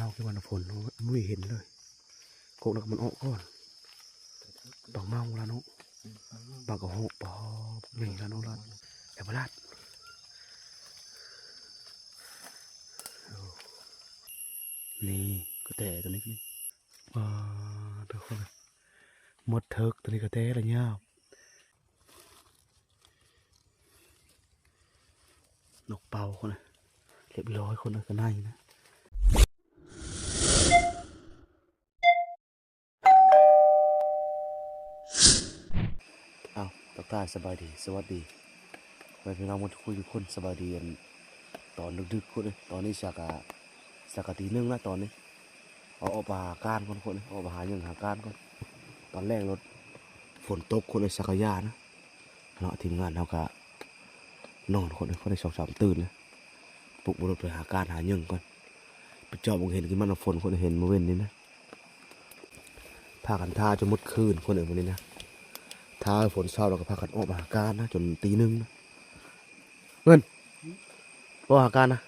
ອອກທີ່ວ່ານ້ຳຝົນ ບໍ່ມີເຫັນເລີຍ. ກົກນັ້ນກໍມັນອອກກ່ອນ ປາກເມົາລະເນາະ ປາກກະເຫາະ ປາກໃຫຍ່ລະເນາະ ລະແອບປະຫຼາດ. ນີ້ກະແຕຕົວນີ້ ປາດ ທຸກຄົນ ໝົດເຖິກ ຕົວນີ້ກະແຕລະຍາວ. ນົກເປົ້າຄົນນະ ລຽບຮ້ອຍຄົນນະ ກະໄນນະ. ອ້າວ ທັກທາຍສະບາຍດີ ສະຫວັດດີ ພໍ່ແມ່ພີ່ນ້ອງໝົດທຸກຜູ້ທຸກຄົນ ສະບາຍດີ ອັນ ຕອນດຶກໆ ຄົນເອີຍ ຕອນນີ້ສັກກະ ສັກກະຕີໜຶ່ງລະຕອນນີ້. ເອົາອອກໄປຫາການກ່ອນຄົນເອີຍ ອອກໄປຫາຫຍັງຫາການກ່ອນ ຕອນແລງໂລດ ຝົນຕົກຄົນເອີຍ ສັກກະຢ່ານະ. ເນາະ ທີມງານເຮົາກະນອນຄົນເອີຍ ພໍໄດ້ສອງສາມຕື່ນນະ ປຸກບໍ່ລຸກໄປຫາການຫາຫຍັງກ່ອນ. ໄປເຈາະເບິ່ງເຫັນກິນມັນນ້ຳຝົນຄົນເອີຍ ເຫັນມື້ເວັນນີ້ນະ ພາກັນຖ້າຈົນໝົດຄືນຄົນເອີຍມື້ນີ້ນະ. ຖ້າຝົນເຊົາແລ້ວກໍພາກັນອອກມາຫາການນະ ຈົນຕີໜຶ່ງນະ. ເງິນ ບໍ່ຫາການນະ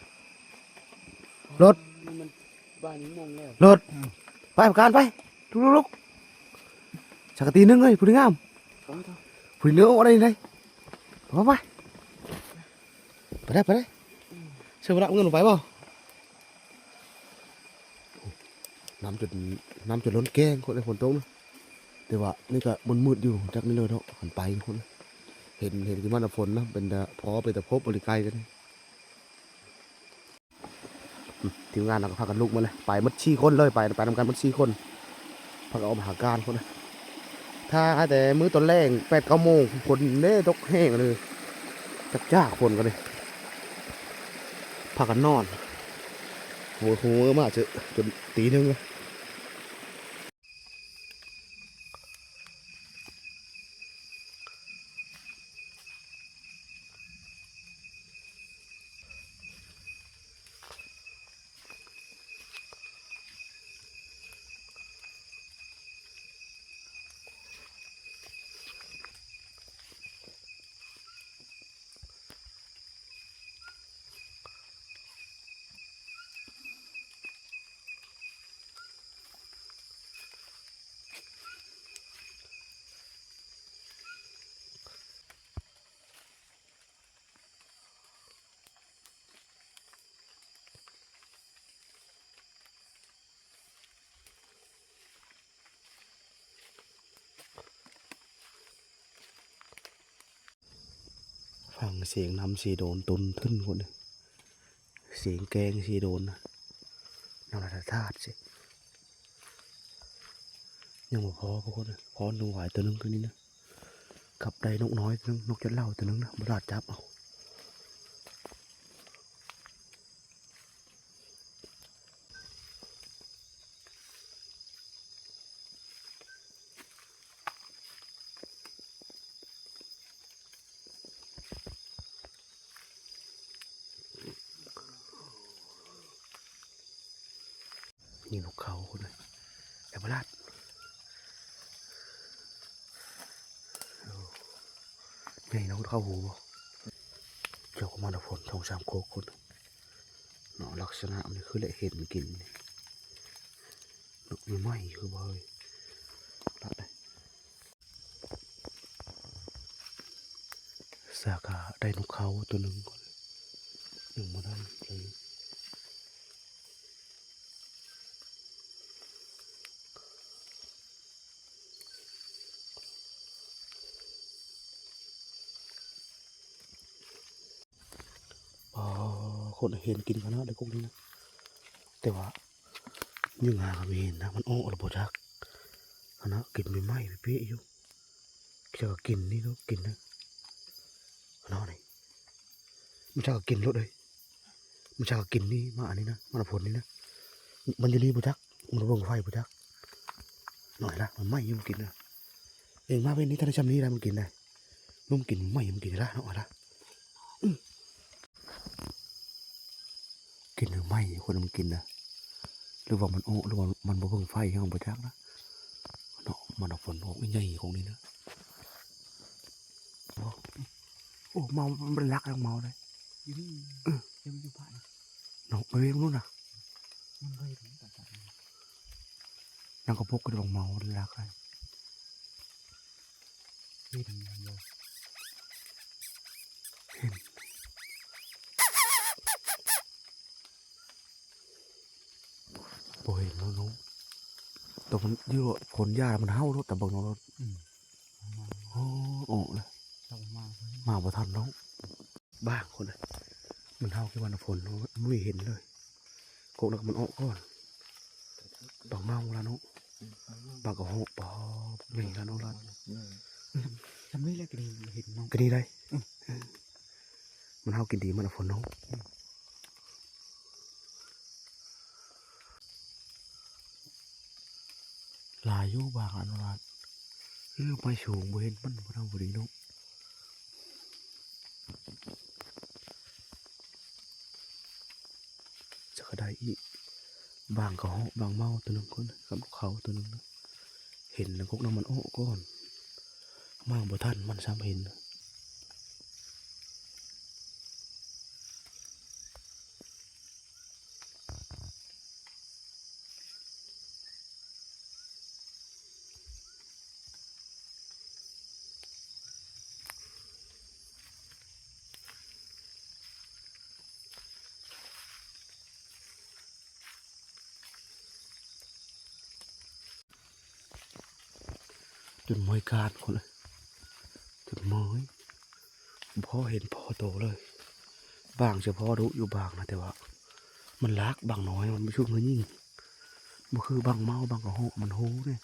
ລົດ ມັນບ່າຍໜຶ່ງໂມງແລ້ວ ລົດ ໄປຫາການໄປ ລຸກໆໆ. ສັກກະຕີໜຶ່ງເອີຍ ຜູ້ດີງາມ ຜູ້ດີເນາະ ອອກໄດ້ໄດ ໄປ ໄປ ໄປເດີ ໄປເດີ. ໃຊ້ເວລາເງິນໄປບໍ່? ນ້ຳຈົນ ນ້ຳຈົນລົ້ນແກ້ງຄົນເອີຍ ຝົນຕົກນະ. ແຕ່ວ່ານີ້ກະມືດໆຢູ່ ຈັກນີ້ເລີຍເນາະ ຄັນໄປຄົນ ເຫັນ ເຫັນກິນມັນນ້ຳຝົນນະ ເປັນຕາພໍ ເປັນຕາພົບ ບໍລິໄກກັນ. ອືມ ທີມງານເຮົາກໍພາກັນລຸກມາເລີຍ ໄປໝົດສີ່ຄົນເລີຍ ໄປ ໄປນຳກັນໝົດສີ່ຄົນ ພາກັນອອກມາຫາການພຸ້ນນະ. ຖ້າແຕ່ມື້ຕອນແລງແປດເກົ້າໂມງ ຝົນເດ້ຕົກແຮງເລີຍ ຈັກຈາກຝົນກໍເລີຍ ພາກັນນອນ ໂຫຍຫູມາເຈີ ຈົນຕີໜຶ່ງເລີຍ. ຟັງສຽງນ້ຳເຊໂດນ ຕຸນທຶນພຸ້ນ ສຽງແກງເຊໂດນນະ ນ້ຳລະທາດຊິ ຍັງບໍ່ພໍພຸ້ນ ພໍໜູຫວາຍຕົວໜຶ່ງຕົວນີ້ນະ ກັບໄດ້ນົກນ້ອຍຕົວໜຶ່ງ ນົກຈັດເຫຼົ່າຕົວໜຶ່ງນະ ບໍ່ຫຼາດຈັບເອົາ. ນີ້ນົກເຂົາພຸ້ນນະ ແອບປະຫຼາດ ໂອ້ ໃຫຍ່ເນາະ ເຂົາຫູບໍ່ ເຈົ້າກໍມານຳຝົນສອງສາມໂຄກພຸ້ນເນາະ ລັກສະນະມັນຄືແລະເຫັນກິນນີ້ ນົກໃໝ່ໆ ຄືບໍ່ເອີຍ ລະໄດ ສາກະໄດ້ນົກເຂົາຕົວໜຶ່ງກ່ອນ ຍັງບໍ່ໄດ້ເລີຍ. ອໍ ຄົນເຫັນກິນຂະໜາດໃດກົກນີ້ນະ ແຕ່ວ່າ ຍັງຫາກໍບໍ່ເຫັນນະ ມັນອອກແລ້ວບໍ່ຈັກຫັ້ນນະ ກິນໃໝ່ໆ ເປະໆ ຢູ່ ຈັກກໍກິນນີ້ເນາະ ກິນນະ ເນາະນີ້ ມັນຈັກກໍກິນໂລດເອີຍ ມັນຈັກກໍກິນນີ້ ມາອັນນີ້ນະ ມານຳຝົນນີ້ນະ ມັນຢູ່ນີ້ບໍ່ຈັກ ມັນເບິ່ງໄຟບໍ່ຈັກ ນ້ອຍລະ ມັນໃໝ່ຢູ່ ມັນກິນນະ ເອງມາເວັນນີ້ ຖ້າໄດ້ຊ່ຳນີ້ລະ ມັນກິນໄດ້ ມັນກິນໃໝ່ ມັນກິນລະ ເນາະລະ ກິນໃໝ່ ຄົນມັນກິນນະ ຫຼືວ່າມັນອອກ ຫຼືວ່າມັນບໍ່ເບິ່ງໄຟ ເຮົາບໍ່ຈັກນະເນາະ ມັນເອົາຝົນອອກໃຫຍ່ຂອງນີ້ນະ ໂອ້ ເມົາ ມັນລັກແລ້ວ ເມົາເດ້ ຢູ່ນີ້ ເອີ ເອີ ມັນຢູ່ພະນະ ເນາະ ໄປເບິ່ງໂນ້ນນະ ມັນເຄີຍເຫັນກັນ ນັ່ງກະປົກກະດອງເມົາເລີຍລະ ເຫັນບໍ່? ເຫັນ. ບໍ່ເຫັນແລ້ວເນາະ ແຕ່ມັນຢູ່ ຝົນຢ່າມັນເຫົ່າໂລດ ແຕ່ເບິ່ງເນາະ ອືມ ໂອ້ ອອກແລ້ວ ມາບໍ່ທັນເນາະ ບາງຄົນເອີຍ ມັນເຫົ່າຄືວ່ານະ ຝົນບໍ່ເຫັນເລີຍ ກົກແລ້ວມັນອອກກ່ອນ ບາງເມົາລະເນາະ ບາງກະເຫາະ ປາ ບັກໃຫຍ່ລະເນາະ ລາດ ອືມ ຊ່ຳນີ້ແຫຼະກະດີເຫັນເນາະ ກະດີໄດ໋ ອືມ ມັນເຫົ່າກິນດີມັນນະຝົນເນາະ ອືມ ຫຼາຍຢູ່ບາງອັນລາດ ເອີ ໄມ້ສູງບໍ່ເຫັນມັນ ບໍ່ເທົ່າບໍ່ດີເນາະ ຈັກກະໄດ້ອີກ ບາງກະເຫາະ ບາງເມົາໂຕໜຶ່ງຄົນ ກັບລູກເຂົາໂຕໜຶ່ງ ເຫັນແລ້ວກົກນຳມັນອອກກ່ອນ ມາບໍ່ທັນມັນຊ້ຳເຫັນ. ຈົນເມື່ອຍກ້ານຄົນເອີຍ ຈົນເມື່ອຍ ບໍ່ເຫັນພໍໂຕເລີຍ ບາງຈະພໍດຸຢູ່ບາງນະ ແຕ່ວ່າມັນລາກບາງນ້ອຍ ມັນບໍ່ຊຸກນ້ອຍຍິງ ບໍ່ຄືບາງເມົາ ບາງກະເຫາະ ມັນໂຮເດ້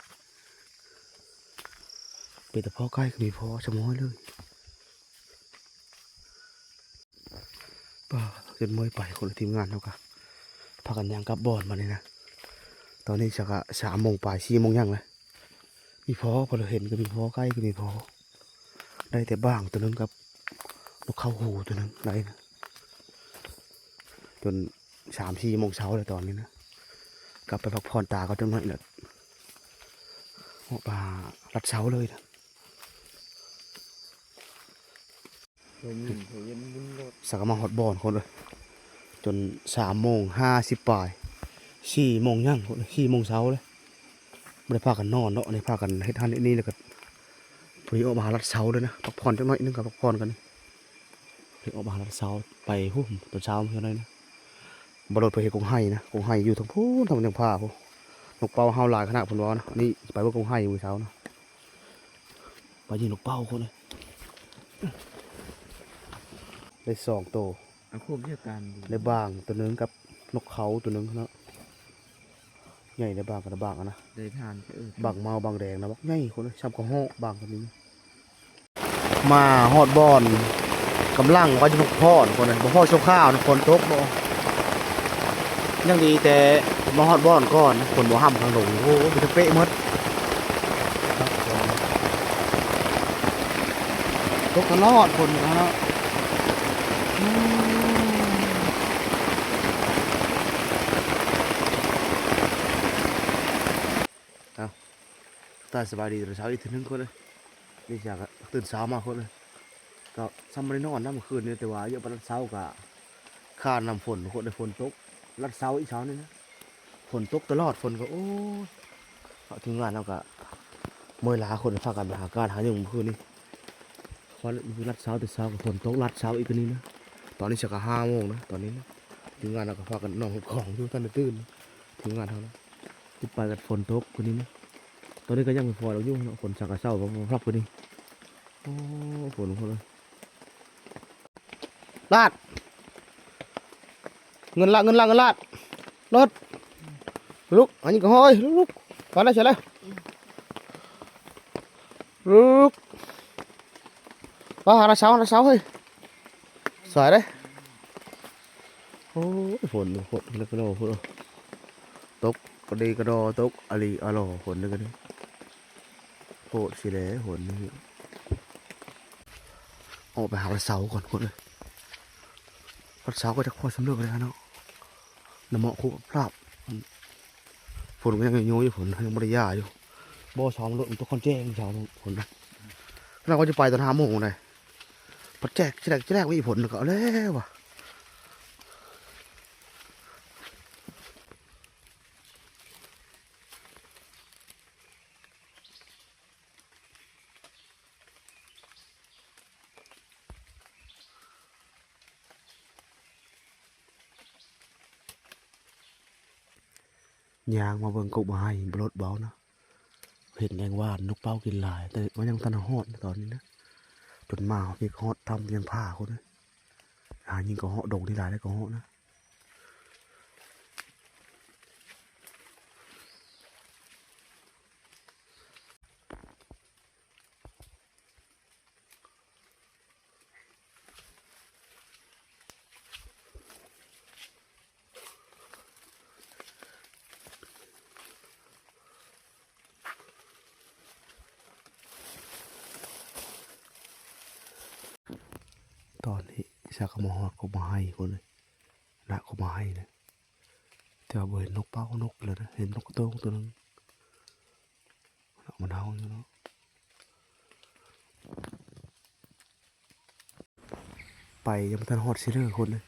ເປັນແຕ່ພໍໄກ່ກະມີພໍຊະມ້ອຍເລີຍ. ປາ ຈົນເມື່ອຍໄປ ຄົນລະທີມງານເຮົາກະພາກັນຍ່າງກັບບ່ອນບາດນີ້ນະ ຕອນນີ້ຊະກະສາມໂມງປາຍ ສີ່ໂມງຫຍັງລະ ມີພໍ ພໍເຫັນກະມີພໍ ໄກ່ກະມີພໍ ໄດ້ແຕ່ບາງໂຕໜຶ່ງກັບນົກເຂົາຫູໂຕໜຶ່ງໄດ້ນະ ຈົນສາມສີ່ໂມງເຊົ້າແລ້ວຕອນນີ້ນະ ກັບໄປພັກຜ່ອນຕາກ່ອນຈັກໜ້ອຍລະ ອອກໄປຫາລັດເຊົາເລີຍນະ. ສາກະມາຮອດບ່ອນຄົນເອີຍ ຈົນສາມໂມງຫ້າສິບປາຍ ສີ່ໂມງຫຍັງຄົນເອີຍ ສີ່ໂມງເຊົ້າເລີຍ ບໍ່ໄດ້ພາກັນນອນເນາະ ໄດ້ພາກັນເຮັດຫັ້ນເຮັດນີ້ ແລ້ວກະພໍດີອອກມາຫາລັດເຊົາເລີຍນະ ພັກຜ່ອນຈັກໜ້ອຍໜຶ່ງ ກະພັກຜ່ອນກັນ ອອກມາຫາລັດເຊົາ ໄປພຸ້ນຕອນເຊົ້າເທົ່ານັ້ນນະ ບໍ່ລົດໄປເຮັດກົງໄຮ່ນະ ກົງໄຮ່ຢູ່ທາງພຸ້ນ ທາງເທິງຜາພຸ້ນ ນົກເປົ້າເຫົ່າຫຼາຍຂະໜາດເພິ່ນວ່ານະ ອັນນີ້ໄປເບິ່ງກົງໄຮ່ມື້ເຊົ້ານະ ໄປຍິງນົກເປົ້າຄົນເອີຍ ໄດ້ສອງໂຕ ເອົາຄວບວຽກການ ໄດ້ບາງໂຕໜຶ່ງກັບນົກເຂົາໂຕໜຶ່ງເນາະ ໃຫຍ່ໄດ້ບາງກັນນະ ບາງຫັ້ນນະ ໄດ້ທານ ເອີ ບາງເມົາບາງແດງນະ ບັກໃຫຍ່ຄົນເອີຍ ຊ່ຳກະເຫາະບາງໂຕນີ້ ມາຮອດບ່ອນ ກຳລັງວ່າຈະພັກຜ່ອນກ່ອນນະ ບໍ່ພໍຊົ່ວຄາວນະ ຝົນຕົກບໍ່ ຍັງດີແຕ່ມາຮອດບ່ອນກ່ອນ ຝົນບໍ່ຫ້ຳທາງລົງ ໂອ້ ເປັນຕາເປະໝົດ ຕົກຕະຫຼອດຝົນນະ ອືມ ເອົ້າ ທັກທາຍສະບາຍດີຕອນເຊົ້າອີກເທື່ອໜຶ່ງຄົນເອີຍ ນີ້ຈາກຕື່ນເຊົ້າມາຄົນເອີຍ ກະຊ່ຳບໍ່ໄດ້ນອນນະເມື່ອຄືນນີ້ ແຕ່ວ່າເຍາະໄປລັດເຊົາກະຄານຳຝົນຄົນເອີຍ ຝົນຕົກລັດເຊົາອີກເຊົ້ານີ້ນະ ຝົນຕົກຕະຫຼອດ ຝົນກະ ໂອ້ຍ ທີມງານເຮົາກະເມື່ອຍຫຼາຄົນພາກັນໄປຫາການຫາຫຍັງມື້ຄືນນີ້ ວ່າລັດເຊົາແຕ່ເຊົ້າກະຝົນຕົກລັດເຊົາອີກໂຕນີ້ນະ ຕອນນີ້ຊະກະຫ້າໂມງນະ ຕອນນີ້ນະ ທີມງານເຮົາກະພາກັນນອນຂອງຢູ່ ທັນໄດ້ຕື່ນ ທີມງານເຮົານະ ຕິດໄປກັບຝົນຕົກໂຕນີ້ນະ ຕອນນີ້ກະຍັງຝົນຢູ່ເນາະ ຝົນຊະກະເຊົາພັບໆໂຕນີ້ ໂອ້ ຝົນຄົນເອີຍ ລາດ ເງິນລາດ ເງິນລາດ ເງິນລາດ ລົດ ລຸກ ອັນນີ້ກະຫ້ອຍ ລຸກ ໄປແລ້ວ ເສຍແລ້ວ ລຸກ ໄປຫາລາດເຊົາ ລາດເຊົາເຮີ້ຍ ສາຍເດ້ ໂອ້ຍ ຝົນໂຄດເລິກໂລໂຄດ ຕົກກະດີກະດໍ ຕົກອະລີອະລໍ ຝົນນີ້ກະດີ ໂຄດຊິແລ ຝົນນີ້ ອອກໄປຫາລັດເຊົາກ່ອນຄົນເອີຍ ລັດເຊົາກະຈັກພໍຊຳເລິກແລ້ວເນາະ ນ້ຳເໝາະຄຸບພາບ ຝົນກະຍັງໂຍຍຢູ່ ຝົນຍັງບໍ່ໄດ້ຢ່າຢູ່ ບໍ່ຊອມລົດມັນຕົກຄອນແຈ້ງເຊົ້າ ຝົນ ຂະໜາດວ່າຈະໄປຕອນຫ້າໂມງໄດ໋ ພັດແຈກແຈກແຈກ ມີຝົນກະເອົາແລ້ວວ່າ. ຍ່າງມາເບິ່ງກົກໝາກໄຮບໍ່ລົດເບົານະ. ເຫັນແມງວານນົກເປົ້າກິນຫຼາຍ ແຕ່ວ່າຍັງບໍ່ທັນຮອດນະຕອນນີ້ນະ. ຈົນມາຮອດ ຮອດຖ້ຳຍັງພາຄົນເລີຍ. ຫາຍິງກະເຫາະ ດົງນີ້ຫຼາຍເດ້ກະເຫາະນະ. ຕອນນີ້ສັກກະມາຮອດກົກໝາກໄຮພຸ້ນເລີຍ ນະ ກົກໝາກໄຮນະ. ແຕ່ວ່າບໍ່ເຫັນນົກເປົ້ານົກເລີຍນະ ເຫັນນົກກະໂຕ້ງໂຕໜຶ່ງ ມັນເຫົ່າຢູ່ເນາະ. ໄປຍັງບໍ່ທັນຮອດເຊເລີຄົນເລີຍ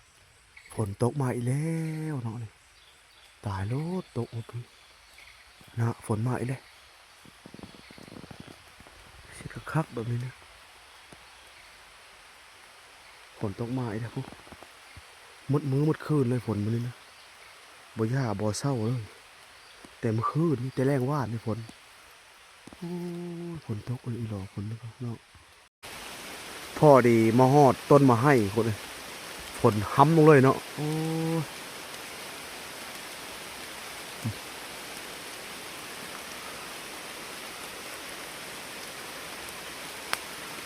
ຝົນຕົກມາອີກແລ້ວເນາະນີ້. ຕາຍໂລດ ຕົກໝົດພຸ້ນນະ ຝົນມາອີກແລ້ວ. ຊິຄັກໆແບບນີ້ນະ ຝົນຕົກມາອີກແລ້ວພຸ້ນ. ໝົດມື້ໝົດຄືນເລີຍຝົນມື້ນີ້ນະ ບໍ່ຢ່າບໍ່ເຊົາເລີຍ. ແຕ່ມື້ຄືນນີ້ ແຕ່ແລງວານນີ້ຝົນ ໂອ້ຍ ຝົນຕົກອີ່ຫຼີ ຝົນນີ້ກໍເນາະ. ພໍດີມາຮອດຕົ້ນໝາກໄຮຄົນເອີຍ ຝົນຮຳລົງເລີຍເນາະ. ໂອ້ຍ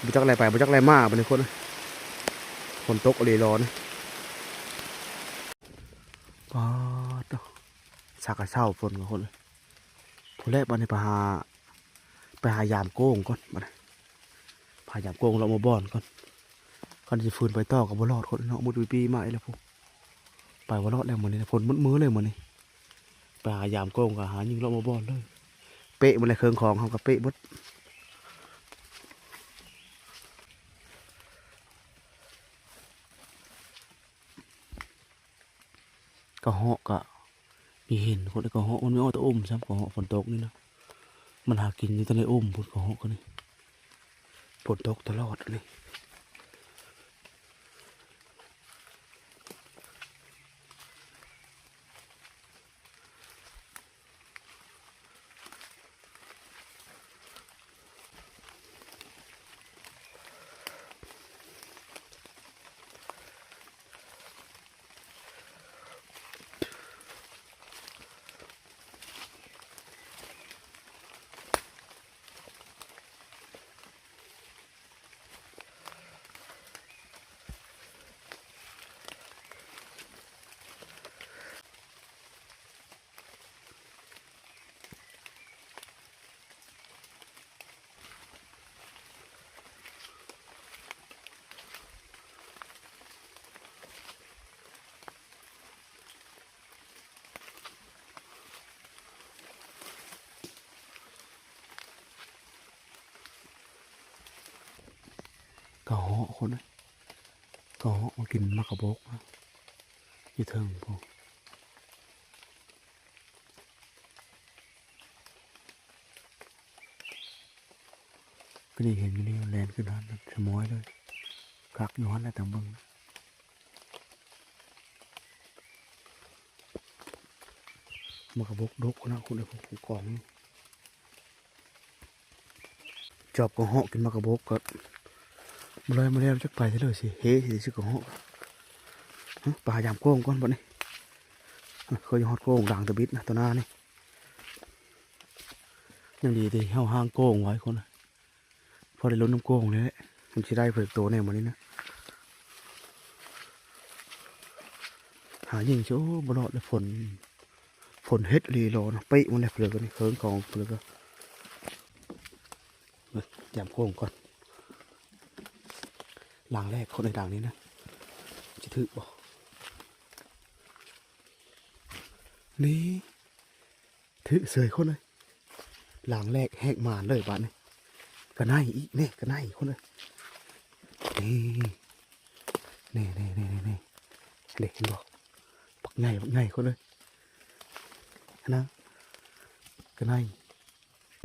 ບໍ່ຈັກແລໄປ ບໍ່ຈັກແລມາບັດນີ້ຄົນເອີຍ ຝົນຕົກອີ່ຫຼີຫຼໍນີ້. ປາດໂທ້ ສັກກະເຊົາຝົນກັບຄົນເອີຍ. ພຸ້ນແຫຼະ ບັດນີ້ໄປຫາ ໄປຫາຢາມໂກ້ງກ່ອນ ບັດນີ້ ພາຢາມໂກ້ງເລາະມາບ່ອນກ່ອນ. ຄັນຊິຝືນໄປຕໍ່ກໍບໍ່ລອດຄົນເນາະ ມຸດປີໆມາອີກແລ້ວພຸ້ນ. ໄປບໍ່ລອດແລ້ວມື້ນີ້ນະ ຝົນໝົດມື້ເລີຍມື້ນີ້. ໄປຫາຢາມໂກ້ງກໍຫາຍິງເລາະມາບ່ອນເລີຍ. ເປະໝົດແລ້ວ ເຄື່ອງຂອງເຮົາກໍເປະໝົດ. ກະເຫາະກະມີເຫັນຄົນ ກະເຫາະມັນມີອອກແຕ່ອົ່ມຊ້ຳ ກະເຫາະຝົນຕົກນີ້ນະ ມັນຫາກິນຢູ່ແຕ່ໃນອົ່ມພຸ້ນ ກະເຫາະກະນີ້ ຝົນຕົກຕະຫຼອດອັນນີ້. ກະເຫາະຄົນເອີຍ ກະເຫາະມາກິນໝາກກະບົກນະ ຢູ່ເທິງພຸ້ນ. ກະນີ້ເຫັນຢູ່ນີ້ ແລ່ນຂຶ້ນຫັ້ນ ສະໝອຍເລີຍ ຄັກຢູ່ຫັ້ນແຫຼະ ຕາມເບິ່ງ. ໝາກກະບົກດົກຂະໜາດພຸ້ນເດ້ ກອງ ຈອບກະເຫາະກິນໝາກກະບົກກໍບໍ່ໄດ້ມາແລ້ວ ຈັກໄປເລີຍ ຊິເຮຊິກະເຫາະ. ໄປຫາຢາມໂກ້ງກ່ອນບັດນີ້. ເຄີຍຮອດໂກ້ງດາງຕະບິດນະ ຕໍ່ໜ້ານີ້. ຍັງດີທີ່ເຮົາຫ້າງໂກ້ງໄວ້ຄົນ ພໍໄດ້ລຸ້ນນຳໂກ້ງນີ້ແຫຼະ ມັນຊິໄດ້ເພິ່ນໂຕແດ່ມື້ນີ້ນະ. ຫາຍິງຊິ ໂອ້ ບໍ່ລອດເລີຍ ຝົນ ຝົນເຮັດອີ່ຫຼີຫຼໍນະ ເປະໝົດແລ້ວ ເພິ່ນກໍນີ້ ເຄິ່ງຂອງເພິ່ນກໍ. ເບິ່ງ ຢາມໂຄ້ງກ່ອນ ຫຼັງແລກຄົນໃນຫຼັງນີ້ນະ ຊິຖືກບໍ່? ນີ້ ຖືກເສີຍຄົນເອີຍ ຫຼັງແລກແຮກໝານເລີຍບາດນີ້. ກະໄນອີກແນ່ ກະໄນຄົນເອີຍ ນີ້ ນີ້ ນີ້ ເດ້ ເຫັນບໍ່? ບັກໃຫຍ່ ບັກໃຫຍ່ຄົນເອີຍ ຫັ້ນນະ ກະໄນ.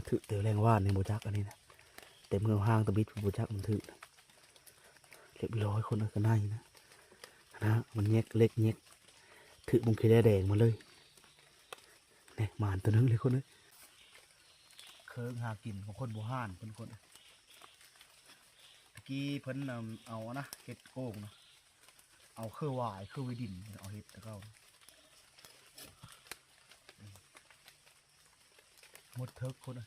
ຖືກແຕ່ແລງວານນີ້ບໍ່ຈັກອັນນີ້ນະ ແຕ່ມື້ຫ້າງຕະບິດບໍ່ຈັກມັນຖືກນະ. ລຽບຮ້ອຍຄົນເອີຍ ກະໄນນະ ຫັ້ນນະ ມັນແຍກເລັກແຍກ ຖືກບັງຂີ້ແລແດງມາເລີຍ. ໝານຕົວໜຶ່ງເລີຍຄົນເອີຍ. ເຄື່ອງຫາກິນຂອງຄົນບູຮານເພິ່ນຄົນ. ຕະກີ້ເພິ່ນເອົາ ເອົານະ ເຮັດໂກງນະ ເອົາເຄືອຫວາຍ ເຄືອຫວາຍດິນ ເອົາເຮັດແຕ່ເກົ່າ. ໝົດເຖິກພຸ້ນນະ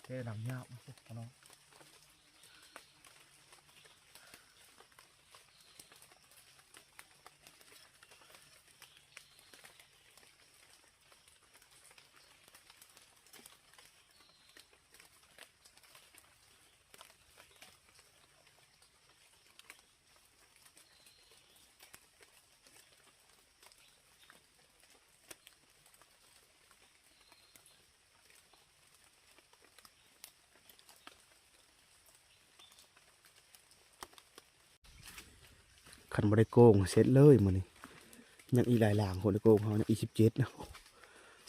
ແຕ່ຫຼັງຍາວພຸ້ນເນາະ. ຄັນບໍ່ໄດ້ໂກງເສັດເລີຍມື້ນີ້. ຍັງອີກຫຼາຍຫຼັງຄົນໄດ້ໂກງເຮົາ ຍັງອີກສິບເຈັດນະ.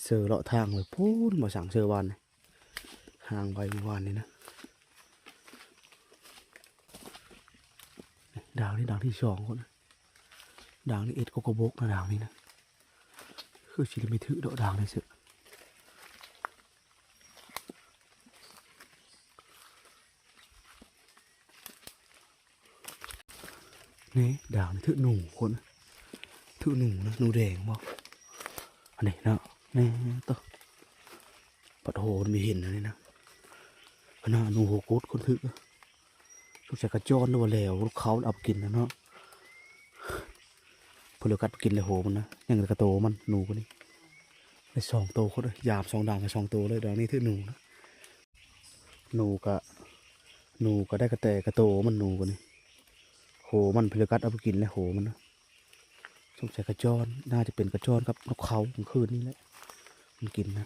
ເຊີເລາະທາງໄປພຸ້ນ ບໍ່ສັງເຊີວານນີ້ ຫາງໄວ້ເມື່ອວານນີ້ນະ. ດາງນີ້ດາງທີສອງຄົນ. ດາງນີ້ເອັດກົກກະບົກນະ ດາງນີ້ນະ. ຄືຊິໄດ້ມີຖືກດອກດາງນີ້ເສືອ. ນີ້ດາງນີ້ຖືກໜູຄົນ ຖືກໜູນະ ໜູແດງບໍ່ ອັນນີ້ເນາະ. ນີ້ໂຕ ປະໂທ ມັນມີເຫັນອັນນີ້ນະ ອັນນັ້ນໜູຫົວກົດຄົນຖືກ. ສົງໄສກະຈອນຫຼືວ່າແຫຼວ ເຂົາເອົາໄປກິນແລ້ວເນາະ. ເພິ່ນເລີຍກັດກິນແລ້ວໂຫມັນນະ ຍັງແຕ່ກະໂຕມັນ ໜູກະນີ້. ໄດ້ສອງໂຕຄົນເອີຍ ຢາມສອງດາງກະສອງໂຕເລີຍ. ດາງນີ້ຖືກໜູນະ ໜູກະ ໜູກະໄດ້ກະແຕກະໂຕມັນ ໜູກະນີ້. ໂຫມັນເພິ່ນເລີຍກັດເອົາໄປກິນແລ້ວໂຫມັນນະ. ສົງໄສກະຈອນ ໜ້າຈະເປັນກະຈອນກັບນົກເຂົາກາງຄືນນີ້ແຫຼະ ມັນກິນນະ.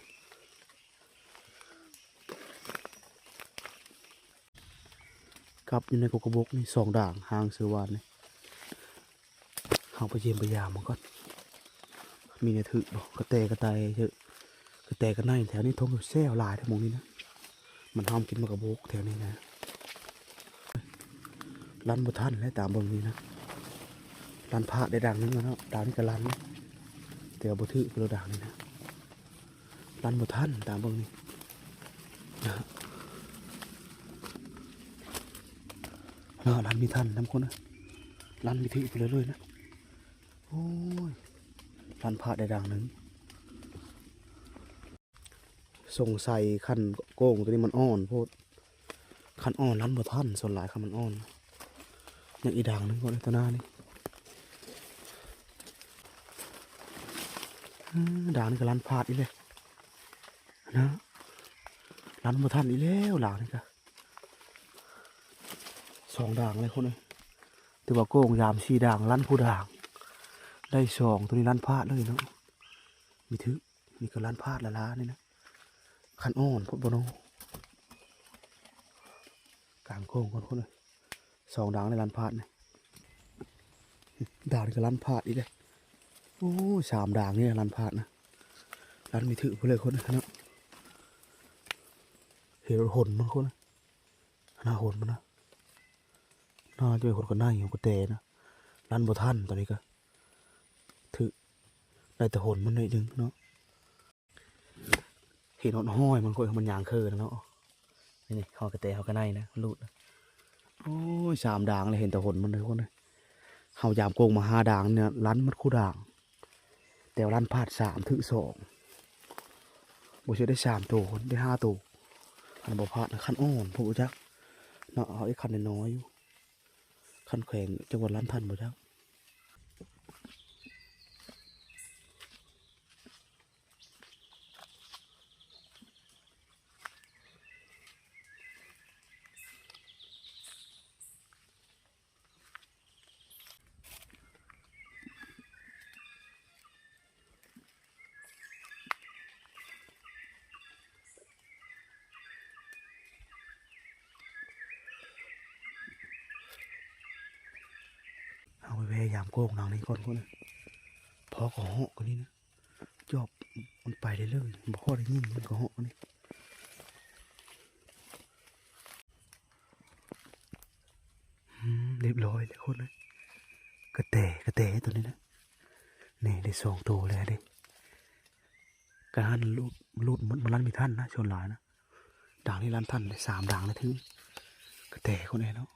ກັບຢູ່ໃນກົກກະບົກນີ້ສອງດາງ ຫາງເສືອວານນີ້. ເຮົາໄປຢ້ຽມໄປຢາມມັນກ່ອນ ມີແນວຖືກບໍ່. ກະແຕກະໄຕ ກະແຕກະໄນແຖວນີ້ ທົ່ງແຊວຫຼາຍແຖວໝ່ອງນີ້ນະ. ມັນຫ້າມກິນໝາກກະບົກແຖວນີ້ນະ. ລັນບໍ່ທັນແລ້ວຕາມເບິ່ງນີ້ນະ. ລັນພາດໄດ້ດາງໜຶ່ງແລ້ວເນາະ. ດາງນີ້ກະລັນ ແຕ່ວ່າບໍ່ຖືກເລີຍດາງນີ້ນະ. ລັນບໍ່ທັນຕາມເບິ່ງນີ້ນະ. ເນາະ ລັນມີທັນນຳຄົນນະ ລັນມີຖືກໄປເລື້ອຍໆນະ. ໂອ້ຍ ລັນພາດໄດ້ດາງໜຶ່ງ. ສົງໄສຄັນໂກງໂຕນີ້ມັນອ່ອນໂພດ ຄັນອ່ອນລັນບໍ່ທັນ. ສ່ວນຫຼາຍຄັນມັນອ່ອນ ຍັງອີກດາງໜຶ່ງກ່ອນ ໂຕໜ້ານີ້. ເອີ ດາງນີ້ກະລັນພາດອີກແລ້ວນະ ລັນບໍ່ທັນອີກແລ້ວດາງນີ້ກະ. ສອງດາງເລີຍຄົນເອີຍ ຖືວ່າໂກງຢາມສີ່ດາງ ລັນຜູ້ດາງ ໄດ້ສອງ ໂຕນີ້ລັນພາດເລີຍເນາະ. ມີຖືກ ນີ້ກະລັນພາດຫຼາໆນີ້ນະ ຄັນອ່ອນໂພດບໍ່ເນາະ. ກາງໂກງກ່ອນຄົນເອີຍ ສອງດາງນີ້ລັນພາດນີ້ ດາງນີ້ກະລັນພາດອີກເດ້. ໂອ້ຍ ສາມດາງນີ້ລັນພາດນະ ລັນມີຖືກພຸ້ນເລີຍຄົນເນາະ. ເຫັນຫົນມັນຄົນ ໜ້າຫົນມັນນະ ໜ້າຈະເປັນຫົນກະໄນ ຫົນກະແຕນະ. ລັນບໍ່ທັນ ຕອນນີ້ກະຖືກ ໄດ້ແຕ່ຫົນມັນໜ້ອຍໜຶ່ງເນາະ. ເຫັນຮອດຮອຍມັນ ຄົນເອີຍ ມັນຍ່າງຄືນະເນາະ. ນີ້ ຮອຍກະແຕ ຮອຍກະໄນນະ ມັນຫຼຸດນະ. ໂອ້ຍ ສາມດາງແລ້ວ ເຫັນແຕ່ຫົນມັນເດີຄົນເອີຍ. ເຮົາຢາມໂກງມາຫ້າດາງນີ້ ລັນໝົດຄູ່ດາງ ແຕ່ວ່າລັນພາດສາມ ຖືກສອງ ບໍ່ເຊື່ອ ໄດ້ສາມໂຕ ໄດ້ຫ້າໂຕ. ຄັນບໍ່ພາດນະ ຄັນອ່ອນ ບໍ່ຮູ້ຈັກເນາະ. ເຮົາເຮັດຄັນນ້ອຍໆຢູ່ ຄັນແຂວງຈັງຫວັດລັນທັນບໍ່ຈັກ. ເຮົາໄປແວ່ຍາມໂກງຫຼັງນີ້ກ່ອນ ເພາະກະເຫາະກະນີ້ນະ ຈອບມັນໄປເລື້ອຍໆ ບໍ່ຄ່ອຍໄດ້ຍິນມັນກະເຫາະນີ້. ອືມ ຮຽບຮ້ອຍແລ້ວຄົນເອີຍ. ກະແຕ ກະແຕໂຕນີ້ນະ ນີ້ໄດ້ສອງໂຕແລ້ວເດ້. ກະຫັ້ນ ໂລດ ໂລດໝົດ ມັນລັນມີທັນນະ ສ່ວນຫຼາຍນະ. ດາງນີ້ລັນທັນໄດ້ສາມດາງນະ ຖືກກະແຕຄົນເອເນາະ.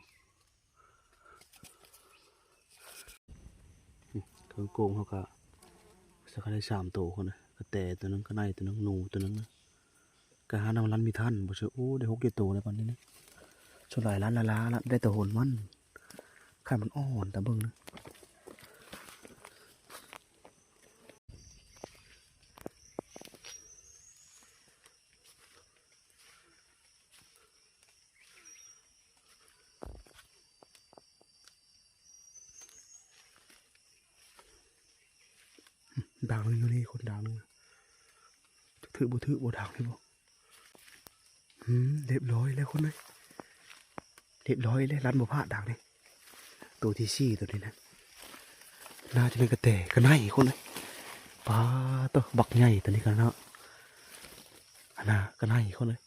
ເຄິ່ງໂກງເຮົາກະສັກໄດ້ສາມໂຕຄົນເອ ກະແຕໂຕໜຶ່ງ ກະໄນໂຕໜຶ່ງ ໜູໂຕໜຶ່ງນະ. ກະຫານຳລັນມີທັນ ບໍ່ເຊື່ອ. ໂອ້ ໄດ້ຫົກເຈັດໂຕແລ້ວປານນີ້ນະ. ສ່ວນຫຼາຍລັນລະລາ ລັນໄດ້ແຕ່ຫົນມັນ ຄັນມັນອ່ອນ ຕາເບິ່ງນະ. ດາງໜຶ່ງຢູ່ນີ້ຄົນ ດາງໜຶ່ງ ຖືກບໍ່ ຖືກບໍ່ ດາງນີ້ບໍ່. ອືມ ລຽບຮ້ອຍແລ້ວຄົນເອີຍ ລຽບຮ້ອຍແລ້ວ ລັນບໍ່ພາດດາງນີ້. ໂຕທີສີ່ໂຕນີ້ນະ ໜ້າຈະແມ່ນກະແຕ ກະໄນຄົນເອີຍ. ປາໂຕ ບັກໃຫຍ່ໂຕນີ້ກະເນາະ ຫັ້ນນະ ກະໄນຄົນເອີຍ.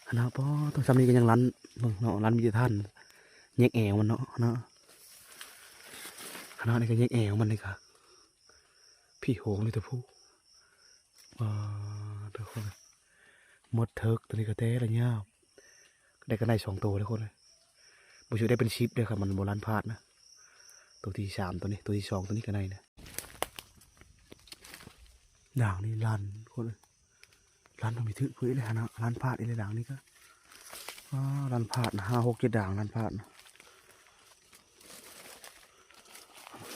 ຫັ້ນນະ ປາໂຕ ຊ່ຳນີ້ກະຍັງລັນ ເບິ່ງເນາະ ລັນມີແຕ່ທັນ ແຍກແອວມັນເນາະ ຫັ້ນນະ ຫັ້ນນະ ນີ້ກະແຍກແອວມັນນີ້ກະ ພີໂຫງນີ້ໂຕຜູ້. ປາໂຕ ໝົດເຖິກໂຕນີ້ກະແຕລະຍາວ ໄດ້ກະໄນສອງໂຕເດີຄົນເອີຍ. ບໍ່ຊິໄດ້ເປັນສິບເດີ ຄັນມັນບໍ່ລັນພາດນະ. ໂຕທີສາມໂຕນີ້ ໂຕທີສອງໂຕນີ້ກະໄນນະ. ດາງນີ້ລັນຄົນເອີຍ ລັນບໍ່ມີຖືກເພິ່ນເລີຍຫັ້ນນະ ລັນພາດອີກແລ້ວດາງນີ້ກະ. ອ້າ ລັນພາດນະ ຫ້າ ຫົກ ເຈັດດາງ ລັນພາດນະ.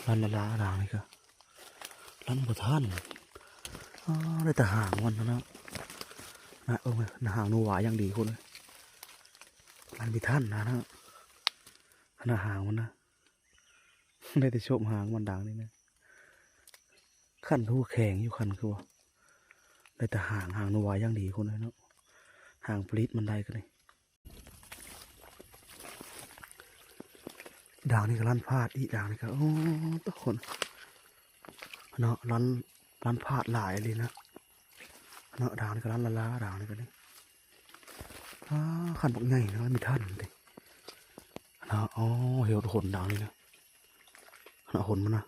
ລັນລະລາດາງນີ້ກະ ລັນບໍ່ທັນ. ອ້າ ໄດ້ແຕ່ຫາງມັນຫັ້ນນະ ນະ ເອີ ນະ ຫາງໜູຫວາຍຢ່າງດີຄົນເອີຍ. ລັນບໍ່ທັນນະ ນະ ນະ ຫາງມັນນະ ໄດ້ແຕ່ໂຊບຫາງມັນດາງນີ້ນະ. ຄັນຄືແຂງຢູ່ ຄັນຄືວ່າ ໄດ້ແຕ່ຫາງ ຫາງໜູຫວາຍຢ່າງດີຄົນເອີຍເນາະ. ຫາງຜະລິດມັນໄດ້ກະນີ້. ດາງນີ້ກະລັນພາດອີກ ດາງນີ້ກະ ໂອ້ ໂຕຄົນເນາະ ລັນ ລັນພາດຫຼາຍອີ່ຫຼີນະ ເນາະ. ດາງນີ້ກະລັນລະລາ ດາງນີ້ກະນີ້. ອ້າ ຄັນບັກໃຫຍ່ນະ ມັນມີທັນຕິເນາະ. ໂອ້ ເຫັນຫົນດາງນີ້ນະ ເຫັນຫົນມັນນະ.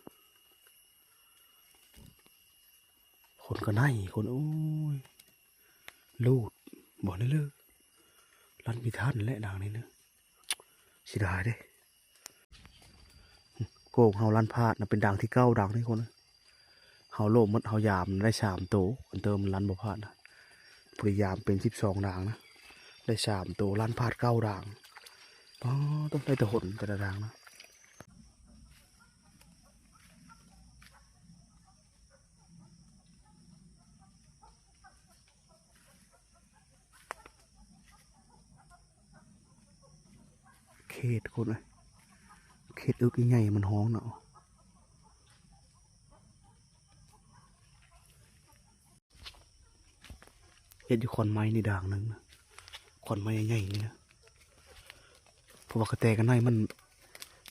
ຄົນກະໄນຄົນ ໂອ້ຍ ລູດບໍ່ໄດ້ເລີຍ. ລັນມີທັນແຫຼະດາງນີ້ນະ ເສຍດາຍເດ້. ໂກງເຮົາລັນພາດນະ ເປັນດາງທີເກົ້າດາງນີ້ຄົນ. ເຮົາໂລມໝົດ ເຮົາຢາມໄດ້ສາມໂຕ ອັນເຕີມລັນບໍ່ພາດນະ. ພະຍາຍາມເປັນສິບສອງດາງນະ ໄດ້ສາມໂຕ ລັນພາດເກົ້າດາງ. ອໍ ຕ້ອງໄດ້ແຕ່ຫົນແຕ່ລະດາງນະ. ເຂດຄົນເອີຍ ເຂດອຶກໃຫຍ່ມັນຮ້ອງເນາະ. ເຮັດຢູ່ຂອນໄມ້ນີ້ດາງໜຶ່ງນະ ຂອນໄມ້ໃຫຍ່ໆນີ້ນະ. ເພາະວ່າກະແຕກະໄນມັນ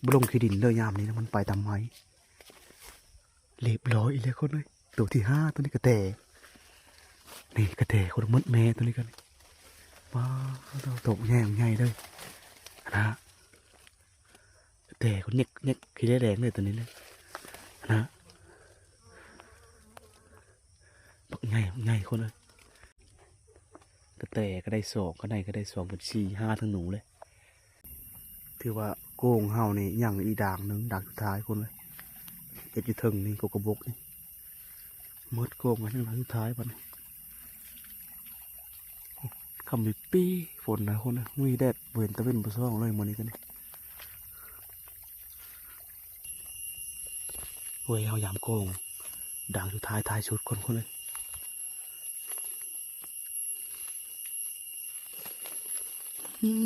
ບໍ່ລົງຂີ້ດິນເດີ ຍາມນີ້ນະ ມັນໄປຕາມໄມ້. ລຽບຮ້ອຍອີກແລ້ວຄົນເອີຍ. ໂຕທີຫ້າ ໂຕນີ້ກະແຕ ນີ້ກະແຕຄົນ ໝົດແມ່ໂຕນີ້ກະນີ້. ປາໂຕ ໂຕໃຫຍ່ ໃຫຍ່ເດີ ຫັ້ນນະ. ກະແຕຄົນ ແຍກ ແຍກຂີ້ແຫຼແດງເລີຍໂຕນີ້ນະ ຫັ້ນນະ. ບັກໃຫຍ່ ບັກໃຫຍ່ຄົນເອີຍ. ກະແຕກະໄດ້ສອງ ກະໄນກະໄດ້ສອງ ເປັນສີ່ ຫ້າ ທັງໜູເລີຍ. ຖືວ່າໂກງເຮົານີ້ຍັງອີກດາງໜຶ່ງ ດາງສຸດທ້າຍຄົນເອີຍ. ເຮັດຢູ່ເທິງນີ້ ກົກກະບົກນີ້ ໝົດໂກງ ຍັງດາງສຸດທ້າຍບັດນີ້. ຄ່ຳມີປີ້ຝົນນະຄົນເອີຍ ມີແດດ ບໍ່ເຫັນຕາເວັນບໍ່ສ່ອງເລີຍມື້ນີ້ກະນີ້. ໂອ້ຍ ເຮົາຢາມໂກງ ດາງສຸດທ້າຍ ທ້າຍສຸດຄົນ ຄົນເອີຍ. ອືມ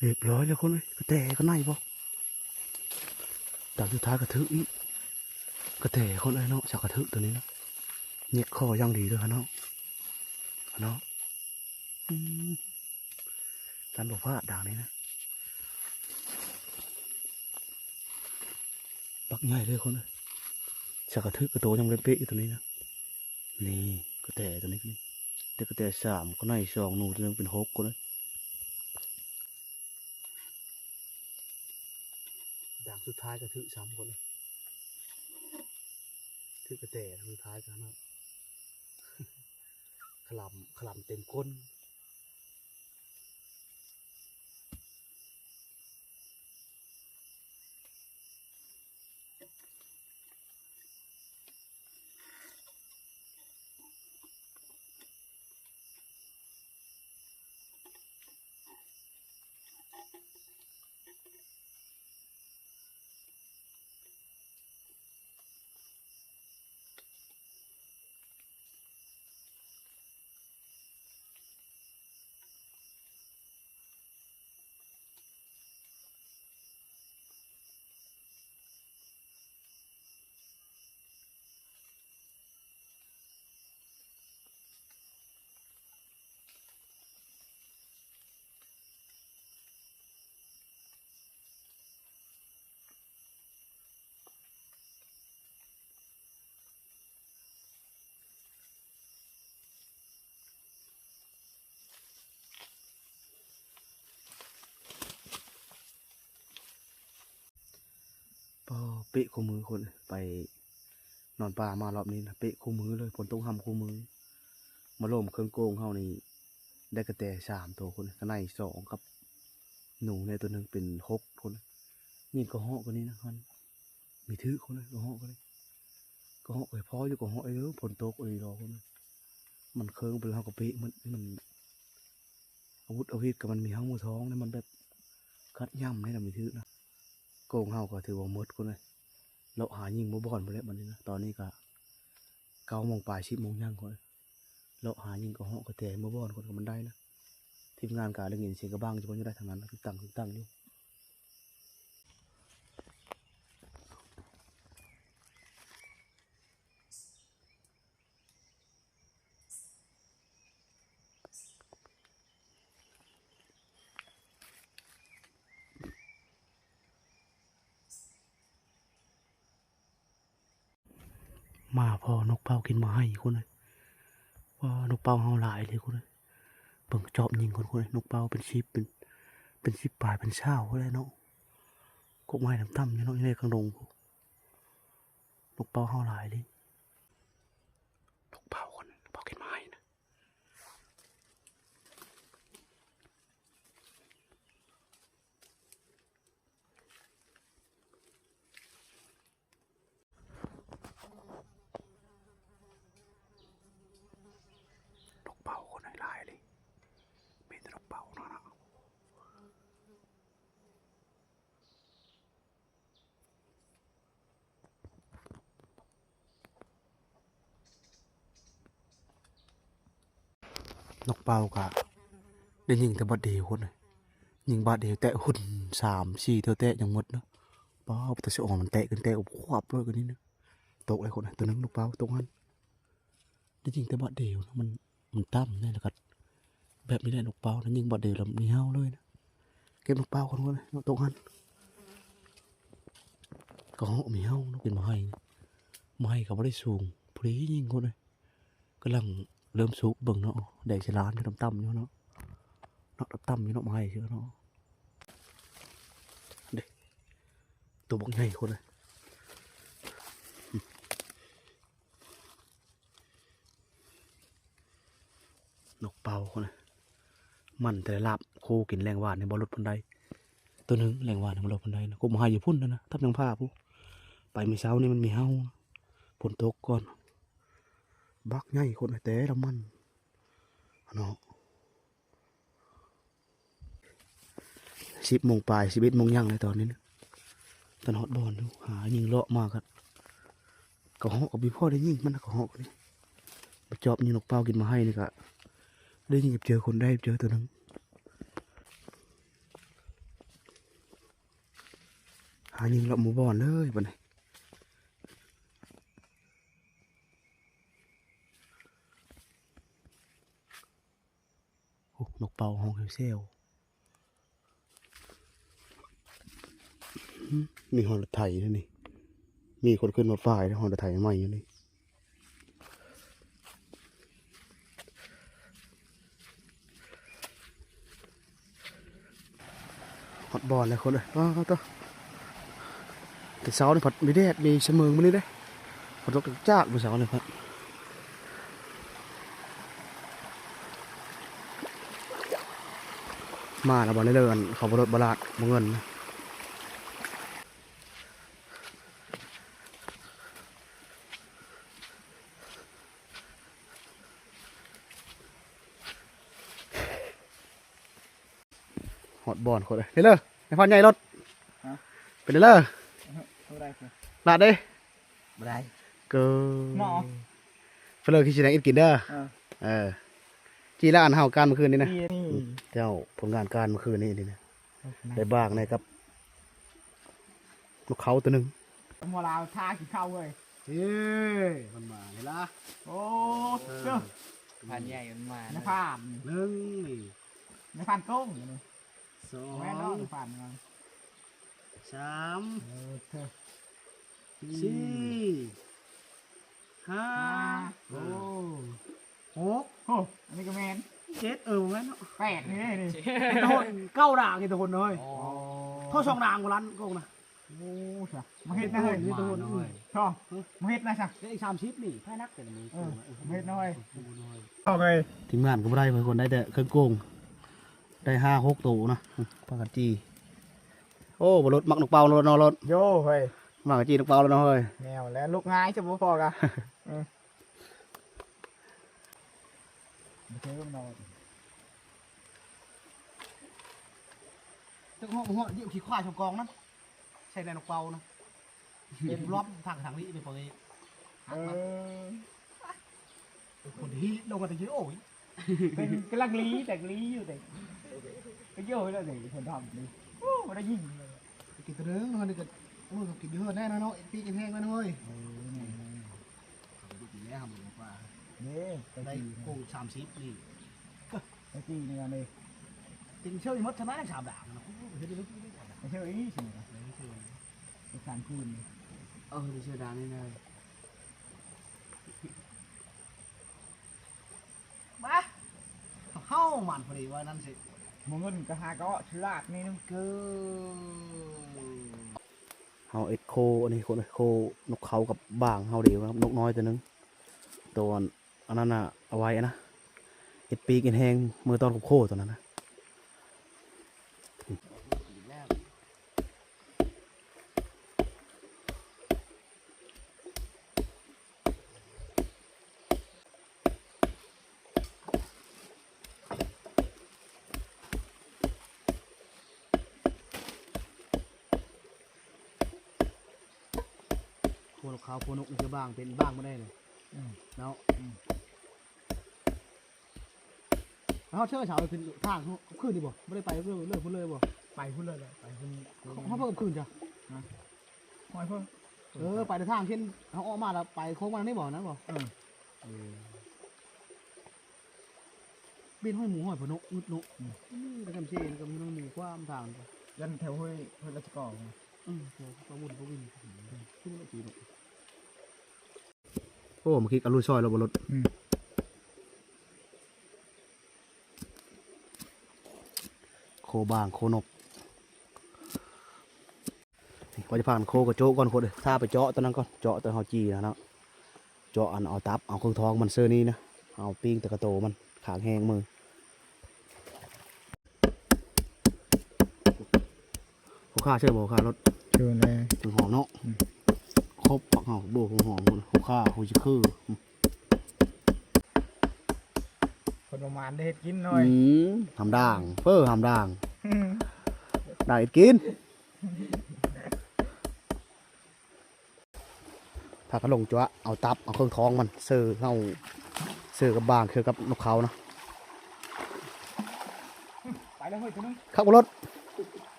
ລຽບຮ້ອຍແລ້ວຄົນເອີຍ. ກະແຕກະໄນບໍ່ ດາງສຸດທ້າຍກະຖືກອີກ. ກະແຕຄົນເອີຍເນາະ ສັກກະຖືກໂຕນີ້ນະ. ແຍກຂໍ້ຢ່າງດີເດີຫັ້ນເນາະ ຫັ້ນເນາະ. ອືມ ລັນບໍ່ພາດດາງນີ້ນະ. ບັກໃຫຍ່ເລີຍຄົນເອີຍ. ສັກກະຖືກກະໂຕຍັງເປັນເປະຢູ່ໂຕນີ້ນະ. ນີ້ກະແຕໂຕນີ້ ແຕ່ກະແຕສາມ ກະໄນສອງ ໜູໂຕໜຶ່ງເປັນຫົກຄົນເອີຍ. ດາງສຸດທ້າຍກະຖືກສາມຄົນເອີຍ. ຖືກກະແຕ ດາງສຸດທ້າຍກະເນາະ. ຂະຫຼຳ ຂະຫຼຳເຕັມກົ້ນ. ປ້າ ເປະຄູ່ມື້ຄົນ ໄປນອນປ່າມາລອບນີ້ນະ ເປະຄູ່ມື້ເລີຍ. ຝົນຕົກຮ່ຳຄູ່ມື້ ມາໂລມເຄິ່ງໂກງເຮົານີ້ ໄດ້ກະແຕສາມໂຕຄົນ ກະໄນສອງ ກັບໜູແດ່ໂຕໜຶ່ງ ເປັນຫົກຄົນ. ຍິງກະເຫາະກະນີ້ນະ ມັນມີຖືກຄົນເລີຍ ກະເຫາະກະນີ້ ກະເຫາະກະພໍຢູ່ ກະເຫາະເອີ ຝົນຕົກອີ່ຫຼີດອກຄົນ. ມັນເຄິ່ງໄປແລ້ວ ເຮົາກະເປະໝົດ ມັນ ອາວຸດອາວິດກະມັນມີເຮົາໝູ່ສອງນະ ມັນແບບກັດຫຍ້ຳໃຫ້ນຳມີຖືກນະ. ໂກງເຮົາກະຖືວ່າໝົດຄົນເອີຍ ເລາະຫາຍິງໝູ່ບ່ອນພຸ້ນແຫຼະບັດນີ້ນະ. ຕອນນີ້ກະເກົ້າໂມງປາຍ ສິບໂມງຍັງຄົນເອີຍ ເລາະຫາຍິງກະເຫາະກະແຕໝູ່ບ່ອນຄົນກະມັນໄດ້ນະ. ທີມງານກະໄດ້ຍິນສຽງກະບັງຢູ່ພຸ້ນ ຢູ່ໄດ້ທາງນັ້ນ ຕຶກຕັງຕຶກຕັງຢູ່. ມາພໍ້ນົກເປົ້າກິນໝາກໄຮຄົນເອີຍ. ວ້າ ນົກເປົ້າເຮົາຫຼາຍເລີຍຄົນເອີຍ. ເບິ່ງຈອບຍິງຄົນ ຄົນເອີຍ ນົກເປົ້າເປັນສິບ ເປັນ ເປັນສິບປາຍ ເປັນຊາວພຸ້ນແຫຼະເນາະ. ກົກໄມ້ຕ່ຳໆຢູ່ເນາະ ຢູ່ໃນກາງດົງພຸ້ນ. ນົກເປົ້າເຮົາຫຼາຍເລີຍ. ນົກເປົ້າຄົນ ນົກເປົ້າກິນໝາກໄຮນະ. ນົກເປົ້າຄົນຫຼາຍເລີຍ ມີແຕ່ນົກເປົ້າເນາະ. ນົກເປົ້າກະໄດ້ຍິງແຕ່ບາດດຽວພຸ້ນນະ ຍິງບາດດຽວແຕະຫຸ່ນສາມສີ່ເທື່ອແຕະຍັງໝົດເນາະ. ປ້າ ແຕ່ສະອອນມັນແຕະຂຶ້ນແຕະຂວບໂລດກະນີ້ນະ. ຕົກແລ້ວຄົນນະ ໂຕໜຶ່ງນົກເປົ້າຕົກຫັ້ນ. ໄດ້ຍິງແຕ່ບາດດຽວນະ ມັນ ມັນຕ່ຳແນ່ ແລ້ວກະແບບນີ້ແຫຼະ ນົກເປົ້ານະ ຍິງບາດດຽວແລ້ວມີເຫົ່າເລີຍນະ. ເກັບນົກເປົ້າກ່ອນເນາະ ຕົກຫັ້ນ ກະເຫາະມີເຫົ່າເນາະ. ກິນໝາກໄຮ ໝາກໄຮກະບໍ່ໄດ້ສູງ ພໍດີຍິງຄົນເອີຍ. ກຳລັງເລີ່ມສຸກ ເບິ່ງເນາະ ແດງສະຫຼານຢູ່ ຕ່ຳໆຢູ່ເນາະ ເນາະ ຕ່ຳໆຢູ່ເນາະ ໝາກໄຮເນາະ. ເດ້ ໂຕບັກໃຫຍ່ຄົນເອີຍ. ນົກເປົ້າຄົນເອີຍ ມັນແຕ່ລາບໂຄກິນແລງວານນີ້ບໍ່ຫຼຸດປານໃດ. ໂຕໜຶ່ງແລງວານນີ້ບໍ່ຫຼຸດປານໃດນະ. ກົກໝາກໄຮຢູ່ພຸ້ນນະ ທັບຍັງພາພຸ້ນ. ໄປມື້ເຊົ້ານີ້ມັນມີເຫົ່າ ຝົນຕົກກ່ອນ. ບັກໃຫຍ່ຄົນເອີຍ ແຕ່ລະມັນເນາະ. ສິບໂມງປາຍ ສິບເອັດໂມງຍັງແລ້ວຕອນນີ້ນະ. ຕອນຮອດບ່ອນຢູ່ ຫາຍິງເລາະມາກະ ກະເຫາະກະບໍ່ພໍໄດ້ຍິງ ມັນກະເຫາະນີ້. ມາຈອບຍິງນົກເປົ້າກິນໝາກໄຮນີ້ກະ ໄດ້ຍິງກັບເຈີຄົນ ໄດ້ເຈີໂຕໜຶ່ງ. ຫາຍິງເລາະໝູ່ບ່ອນເລີຍບັດນີ້. ໂອ້ ນົກເປົ້າຮ້ອງແຊວໆ. ມີຮອດລົດໄຖນະນີ້ ມີຄົນຂຶ້ນມາຝ້າຍຮອດລົດໄຖໃໝ່ຢູ່ນີ້. ຮອດບ່ອນແລ້ວຄົນເອີຍ. ປ້າໂຕ ແຕ່ເຊົ້ານີ້ພັດມີແດດ ມີສະເໝີງມື້ນີ້ເດ້. ຝົນຕົກຈາກມື້ເຊົ້ານີ້ພັດ. ມາແລ້ວບໍ່ເລີຍ ອັນເຂົາບໍ່ລົດບໍ່ລາດບໍ່ເງິນ. ຮອດບ່ອນໂຄດເລີຍ ເລີຍ ນາຍພານໃຫຍ່ລົດ ຮະ ເປັນເລີຍ ບໍ່ໄດ້ ລາດເດ້ ບໍ່ໄດ້ ເກີ ເນາະ ເພິ່ນເລີຍຄິດຊິໄດ້ອິດກິນເດີ ເອີ ເອີ ຈີລະອັນເຮົາການມື້ຄືນນີ້ນະ ເຈົ້າ ຜົນງານການມື້ຄືນນີ້ນີ້ນະ ໄດ້ບາງໃນກັບ ນົກເຂົາໂຕໜຶ່ງ ໝໍລາວທ່າກິນເຂົ້າເວີຍ ເອີ ມັນມານີ້ລະ ໂອ້ ເອີ ເຈົ້າ ພານໃຫຍ່ມັນມາ ນາຍພານ ໜຶ່ງນີ້ ນາຍພານໂກງນີ້ ສອງ ແມ່ນເນາະ ນາຍພານ ສາມ ເອີ ເຈົ້າ ສີ່ ຫ້າ ຫ້າ ໂອ້ ຫົກ ໂອ້ ອັນນີ້ກໍແມ່ນ ເຈັດ ເອີ ບໍ່ແມ່ນເນາະ ແປດນີ້ ນີ້ ເຮັດແຕ່ຫົນ ເກົ້າດ່າງ ເຮັດແຕ່ຫົນເລີຍ ໂອ້ ທໍ່ສອງດ່າງບໍ່ລັນໂກງນະ ໂອ້ ຊະ ມາເຮັດນະເຮີ້ຍ ມາເຮັດນະຊະ ໄດ້ອີກສາມສິບນີ້ ພາຍນັກແຕ່ລະມື້ ເອີ ມາເຮັດນະເຮີ້ຍ ເອົາເລີຍ ທີມງານກໍບໍ່ໄດ້ ເພິ່ນຄົນໄດ້ແຕ່ເຄື່ອງໂກງ ໄດ້ຫ້າຫົກໂຕນະ ພາກັນຈີ່ ໂອ້ ບໍ່ລົດ ມັກນົກເປົ້າໂລດເນາະ ລົດ ໂຢ ເຮີ້ຍ ມັກຈີ່ນົກເປົ້າໂລດເນາະ ເຮີ້ຍ ແນວແລະ ລຸກງ່າຍ ຈະບໍ່ພໍກະ ເອີ ຈັກເຫາະບໍ່ເຫາະ ດຽວຂີ້ຂວາຍສອງກອງນັ້ນ ໃສ່ໃນນົກເປົ້ານະ ເປັນລອບທາງ ທາງນີ້ໄປເປີດ ເອີ ຄົນທີ່ລົງມາແຕ່ກີ້ ໂອ້ຍ ເປັນກຳລັງລີ ແຕກລີຢູ່ເດ້ ໄປໂຍແລ້ວເດ້ ຄົນທຳນີ້ ໂອ້ ບໍ່ໄດ້ຍິງ ກິນແຕ່ເດີເນາະ ນີ້ກໍ ໂອ້ ກິນຢູ່ເຮືອນແນ່ນອນເນາະ ປີກແຫ້ງໆ ແມ່ນເຮີ້ຍ ເອີ ແມ່ນໆ ກິນແລ້ວ ເດ້ ໄດ້ໂກງສາມສິບນີ້ ຕະກີ້ນີ້ເດ້ ກິນເຊົ້າອີ່ໝົດຊະນະ ສາມດ່າງນະ ໂອ້ ເຮັດໄດ້ ເຮັດໄດ້ ເຮັດໄດ້ ເຮັດໄດ້ ເຮັດໄດ້ ເຮັດໄດ້ ເຮັດໄດ້ ເຮັດໄດ້ ເອີ ໄດ້ເຊື່ອດານີ້ເລີຍ ມາ ເຮົາມັນພໍດີວ່ານັ້ນຊິ ບໍ່ເງິນກໍຫາເກາະສະຫຼາດນີ້ນຳເກີ ເຮົາເອັດໂຄ ອັນນີ້ໂຄ ໂຄນົກເຂົາກັບບາງເຮົາເດ້ ນົກນ້ອຍໂຕໜຶ່ງ ໂຕອັນ ອັນນັ້ນນະ ເອົາໄວ້ນະ ເຮັດປີກເຮັດແຮງ ມື້ຕອນຄົບໂຄຕອນນັ້ນນະ. ໂຄນົກເຂົາ ໂຄນົກນີ້ຄືບາງ ເປັນບາງບໍ່ໄດ້ເລີຍ ອືມ ເນາະ ອືມ. ເຮົາເຊີເສົາຂຶ້ນທາງຄືນນີ້ບໍ່? ບໍ່ໄດ້ໄປເລີຍ ເລີຍພຸ້ນເລີຍບໍ່? ໄປພຸ້ນເລີຍແຫຼະ ໄປພຸ້ນ ເຮົາເພິ່ນຄືນຈ້ະ ຮະ ຫ້ອຍເພິ່ນ ເອີ ໄປແຕ່ທາງເຊັ່ນເຮົາອອກມາແລ້ວໄປໂຄ້ງມານີ້ບໍ່? ນັ້ນບໍ່? ເອີ ເອີ ເປັນຫ້ອຍໝູຫ້ອຍເພິ່ນເນາະ ອຶດເນາະ ອືມ ອືມ ແຕ່ກຳເຊນກໍມີນ້ອຍໝູຂວາມທາງ ຢ້ານແຖວຫ້ວຍ ຫ້ວຍລາຊະກອງ ອືມ ແຖວປາວຸນ ປາວິນ ອືມ ຄືບໍ່ໄດ້ຕີເນາະ. ໂອ້ ມາຄິດອາລຸຊອຍແລ້ວບໍ່ລົດ ອືມ ໂຄບາງ ໂຄນົກ ວ່າຈະພາກັນໂຄກະໂຈະກ່ອນ ໂຄເດີ ຖ້າໄປເຈາະຕົວນັ້ນກ່ອນ ເຈາະຕົວເຮົາຈີ່ນະເນາະ ເຈາະອັນເອົາຕັບ ເອົາເຄື່ອງທ້ອງມັນເຊີນີ້ນະ ເອົາປີ້ງແຕ່ກະໂຕມັນ ຂາງແຮງມື. ຫົວຂ່າເຊື່ອບໍ່? ຫົວຂ່າລົດ ເຊື່ອແລ້ວ ຫອມເນາະ ອືມ ຄົບ ຜັກຫອມ ໂບກ ຫົວຫອມ ຫົວຂ່າ ຫົວຊິຄື ອືມ ເພິ່ນປະມານໄດ້ເຮັດກິນໜ້ອຍ ອືມ ຫຳດ່າງ ເຟີຫຳດ່າງ ອືມ ດ່າງເຮັດກິນ. ພາກັນລົງຈົວະ ເອົາຕັບ ເອົາເຄື່ອງທ້ອງມັນ ເຊີເຮົາ ເຊີກັບບາງ ເຊີກັບນົກເຂົານະ ໄປແລ້ວເຮີ້ຍ ຕົວໜຶ່ງ ຄັກບໍ່ລົດ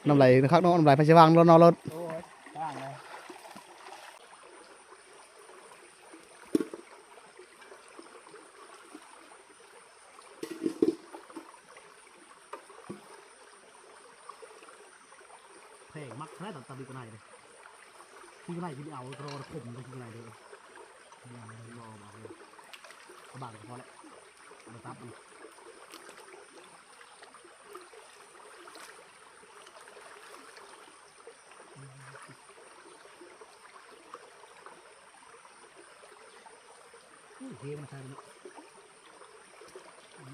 ນ້ຳໄຫຼຄັກເນາະ ນ້ຳໄຫຼໃຜຊິວ່າງລົດເນາະ ລົດ ໂອ້ຍ ວ່າງແລ້ວ. ແພງມັກແທ້ຕຳ ຕຳພລິກກະໄນເດ້ ພລິກກະໄນຊິໄດ້ເອົາ ກະລໍຄົມເດ້ ພລິກກະໄນເດີ ລອບາງເລີຍ ເອົາບາງກໍພໍແລ້ວ ເອົາໄປຕັບມັນ. ອື້ ເທມັນໃສ່ເນາະ ອືມ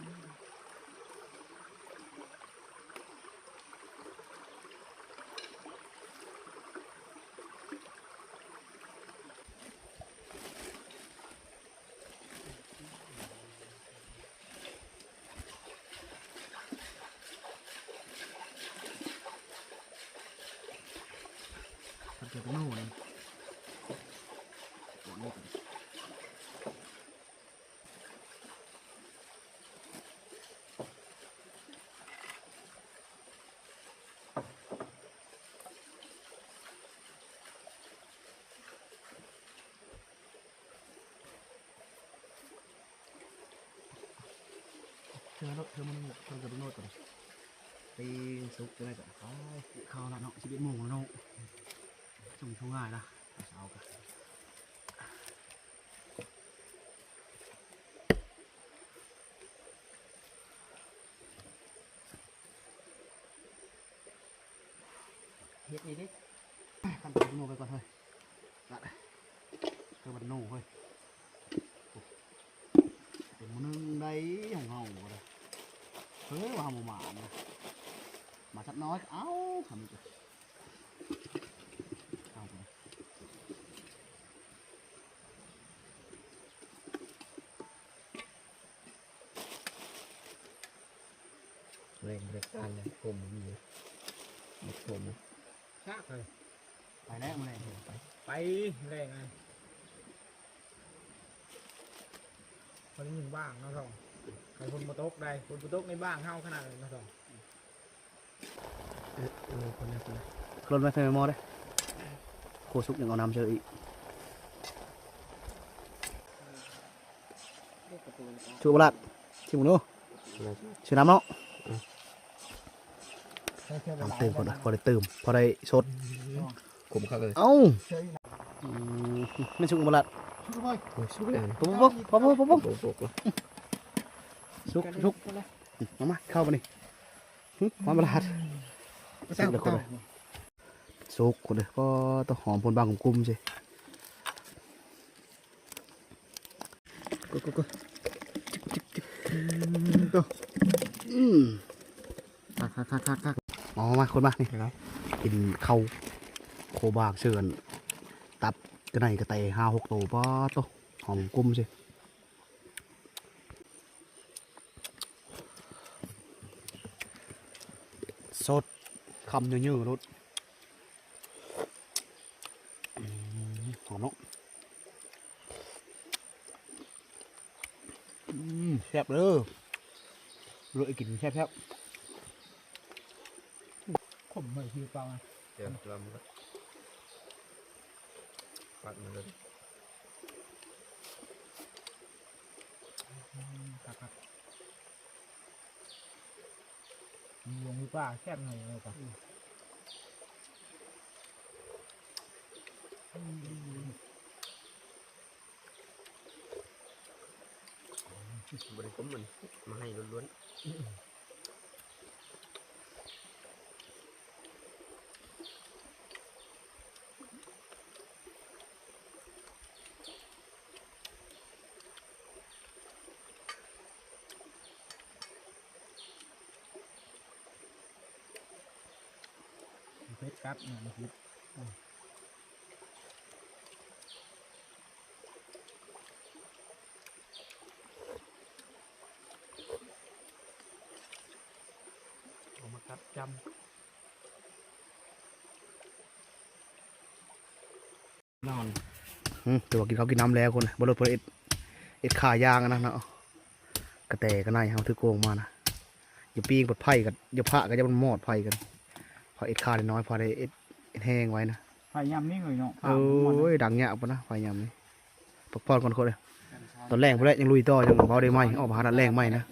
ເທື່ອລະ ເທື່ອມື້ໜຶ່ງລະ ເທື່ອລະໂດດກ່ອນ ປີ້ງສຸກຈັ່ງໃດກໍໄປ. ເຂົ້າລະເນາະ ສິບເອັດໂມງລະເນາະ ສົ່ງໂທງ່າຍລະ ເຊົ້າກະ ເຮັດນີ້ເດ້ ຄັນເປັນໂນໄປກ່ອນເຮີ້ຍ ລະ ເອີ ບັດໂນເຮີ້ຍ ເປັນມື້ໜຶ່ງໄດ້ຂອງເຮົາບໍ່ໄດ້ ເຮີ້ຍ ວ່າເຮົາບໍ່ມານະ ມາຈັກໜ້ອຍ ເອົາ ທຳ ເອົາໄປ. ແລງ ແລງການ ແລງຜົມ ມີ ມີຜົມ ຊາກເລີຍ ໄປແລ້ວມື້ແລງ ໄປ ໄປແລງ ພໍໄດ້ຍິນບ້າງເນາະ ທ້ອງ ໃຫ້ຝົນບໍ່ຕົກໄດ໋ ຝົນບໍ່ຕົກໃນບ້າງເຮົາຂະໜາດນັ້ນເນາະ ທ້ອງ. ເອີ ເອີ ຄົນນັ້ນ ຄົນນັ້ນ ລົດມາໃສ່ໝໍ້ເດ້ ຄົວສຸກຍັງເອົານ້ຳໃສ່ອີກ ສຸກບໍ່ລາດ ຊິໝູເນາະ ຊິນ້ຳເນາະ ນ້ຳຕື່ມກ່ອນນະ ພໍໄດ້ຕື່ມ ພໍໄດ້ສົດ ຂົມຄັກເລີຍ ເອົ້າ ອືມ ແມ່ນສຸກບໍ່ລາດ ໂອ້ຍ ສຸກແລ້ວ ປຸບ ປຸບ ປຸບ ປຸບ ປຸບ ປຸບ ສຸກ ສຸກ ມາ ມາ ເຂົ້າບາດນີ້. ຫຶ ຫອມປະຫຼາດ ສຸກແລ້ວຄົນເອີຍ ສຸກຄົນເອີຍ ກໍຕ້ອງຫອມພົນບາງກຸ້ມໆຊິ ກໍ ກໍ ກໍ ອືມ ຄັກໆໆໆ ເອົາມາຄົນມານີ້ ກິນເຂົ້າໂຄບາງເຊີນ ຕັບກະໄນກະແຕຫ້າຫົກໂຕ ປາດໂຕ ຫອມກຸ້ມຊິ. ສົດ ຄຳເຍີໆໂລດ ອືມ ຫອມເນາະ ອືມ ແຊບເດີ ເລີຍກິນແຊບໆ ຂົມເລີຍ ຄືເກົ່ານະ ແຊບລຳ ປັດມາເລີຍ. ອືມ ຄັກໆ ຫຼວງຢູ່ປ່າແຊບໜ້ອຍເອີຍ ອືມ ບໍ່ໄດ້ຂົມ ມັນມາໃຫ້ລ້ວນໆ. ເຜັດກັບ ອືມ ເອົາມາກັດຈ້ຳ ນອນ ອືມ ແຕ່ວ່າກິນເຂົ້າກິນນ້ຳແລ້ວຄົນ ບໍ່ລົດ ບໍ່ໄດ້ເຮັດ ເຮັດຂາຍ່າງອັນນັ້ນເນາະ ກະແຕກະໄນເຮົາຖືກໂກງມານະ ຢ່າປີ້ງ ເປີດໄຟກັນ ຢ່າພະກັນ ຢ່າມັນມອດໄຟກັນ ພໍເຮັດຂານ້ອຍໆ ພໍໄດ້ເຮັດ ເຮັດແຫ້ງໄວ້ນະ ໄຟຍາມນີ້ເລີຍເນາະ ໂອ້ຍ ດັງຍາກພຸ້ນນະ ໄຟຍາມນີ້ ພັກຜ່ອນກ່ອນຄົນເອີຍ ຕອນແລງພຸ້ນແຫຼະ ຍັງລຸຍຕໍ່ ຍັງເວົ້າໄດ້ໃໝ່ ອອກມາຫານັດແລງໃໝ່ນະ.